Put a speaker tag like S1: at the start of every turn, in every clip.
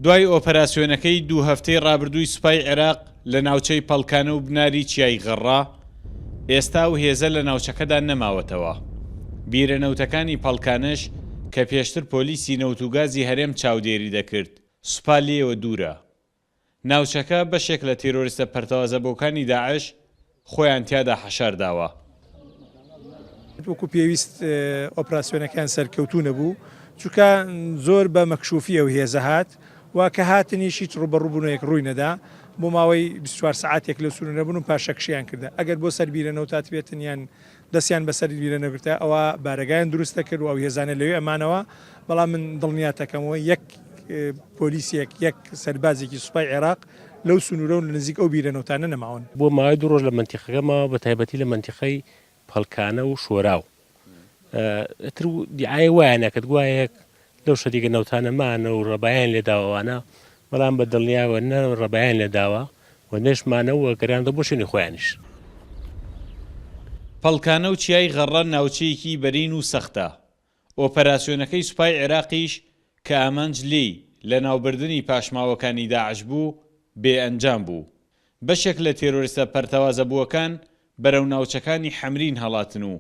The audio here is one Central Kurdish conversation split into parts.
S1: دوای ئۆپەراسیۆنەکەی دوو هەفتەی ڕابردووی سوپای عێراق لە ناوچەی پەڵکانە و بناری چیای غەڕە، ئێستا ئەو هێزە لە ناوچەکەدا نەماوەتەوە. بیرە نەوتەکانی پەڵکانەش کە پێشتر پۆلیسی نەوت و گازی هەرێم چاودێری دەکرد، سوپا لێیەوە دوورە. ناوچەکە بەشێک لە تیرۆریستە پەرتەوازەبووەکانی داعش خۆیان تیادا حەشار داوە.
S2: وەکو پێویست ئۆپراسیۆنەکەیان سەرکەوتوو نەبوو، چونکە زۆر بە مەکشوفی ئەو هێزە هات و کە هاتنیش هیچ ڕووبەڕووبوونەوەیەک ڕووی نەدا، بۆ ماوەی 24 سەعاتێک لەو سنوورە بوون و پاشەکشەیان کردە. ئەگەر بۆ سەر بیرەنەوت هاتبێتن یان دەستیان بەسەر بیرە نەگرتە ئەوا بارەگایان دروست دەکرد و ئەو هێزانە لەوێ ئەمانەوە، بەڵام من دڵنیاتەکەمەوە یەک پۆلیسێک یەک سەربازێکی سوپای عێراق لەو سنوورە و لە نزیک ئەو بیرە نەوتانە نەماون.
S3: بۆ ماوەی دوو ڕۆژ لە مەنتیقەکە ماوە بە تایبەتی لە مەنتیقەی پەڵکانە و شۆراو ئیتر دیعایە وایان ئەکرد گوایە یەک لەو شەریکە نەوتانە مانە و ڕەبایان لێداوە ئەوانە بەڵام بە دڵنیاوە نە ڕەبایان لێداوە و نەش مانەوە و گەرانەوە بۆ شوێنی خۆیانیش.
S1: پەڵکانە و چیای غەڕە ناوچەیەکی بەرین و سەختە، ئۆپەراسیۆنەکەی سوپای عێراقیش کە ئامانج لێی لەناوبردنی پاشماوەکانی داعش بوو، بێ ئەنجام بوو. بەشێک لە تێرۆریستە پەرتەوازەبووەکان بەرەو ناوچەکانی حەمرین هەڵاتن و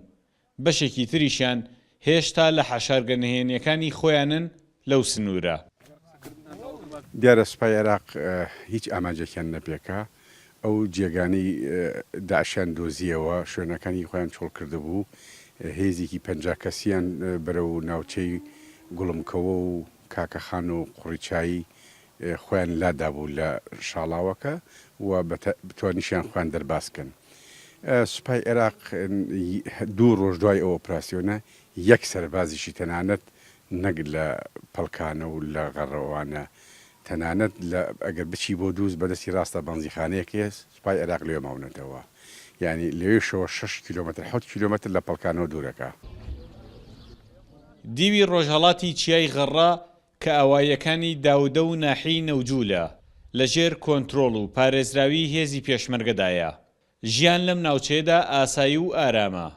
S1: بەشێکی تریشیان هێشتا لە حەشارگە نهێنیەکانی خۆیانن لەو سنوورە.
S4: دیارە سوپای عێراق هیچ ئامانجێکیان نەپێکا، ئەو جێگانەی داعشیان دۆزییەوە شوێنەکانی خۆیان چۆڵ کردبوو، هێزێکی 50 کەسیان بەرەو ناوچەی گوڵمکەوە و کاکەخان و قوڕیچایی خۆیان لادابوو لە شاڵاوەکە و توانیشیان خۆیان دەرباز کەن. سوپای عێراق دوو ڕۆژ دوای ئەو ئۆپراسیۆنە یەک سەربازیشی تەنانەت نەک لە پەڵکانە و لە غەڕەوانە تەنانەت لە ئەگەر بچی بۆ دووز بە دەستی ڕاستە بەنزیخانەیەک هەیە سوپای عێراق لەوێ ماونەتەوە یانی لەوێشەوە شەش کیلۆمەتر حەوت کیلۆمەتر لە پەڵکانەوە دوورەکە.
S1: دیوی ڕۆژهەڵاتی چیای غەڕە کە ئاواییەکانی داودە و ناحیەی نەوجولە لە ژێر کۆنترۆڵ و پارێزراویی هێزی پێشمەرگەدایە. ژیان لەم ناوچەیەدا ئاسایی و ئارامە.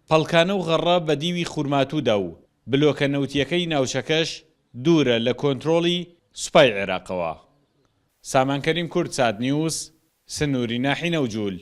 S1: پەڵکانە و غەڕە بە دیوی خورماتوودا و بلۆکە نەوتییەکەی ناوچەکەش دوورە لە کۆنترۆڵی سوپای عێراقەوە. سامان کەریم کوردسات نیوز، سنووری ناحی نەوجول.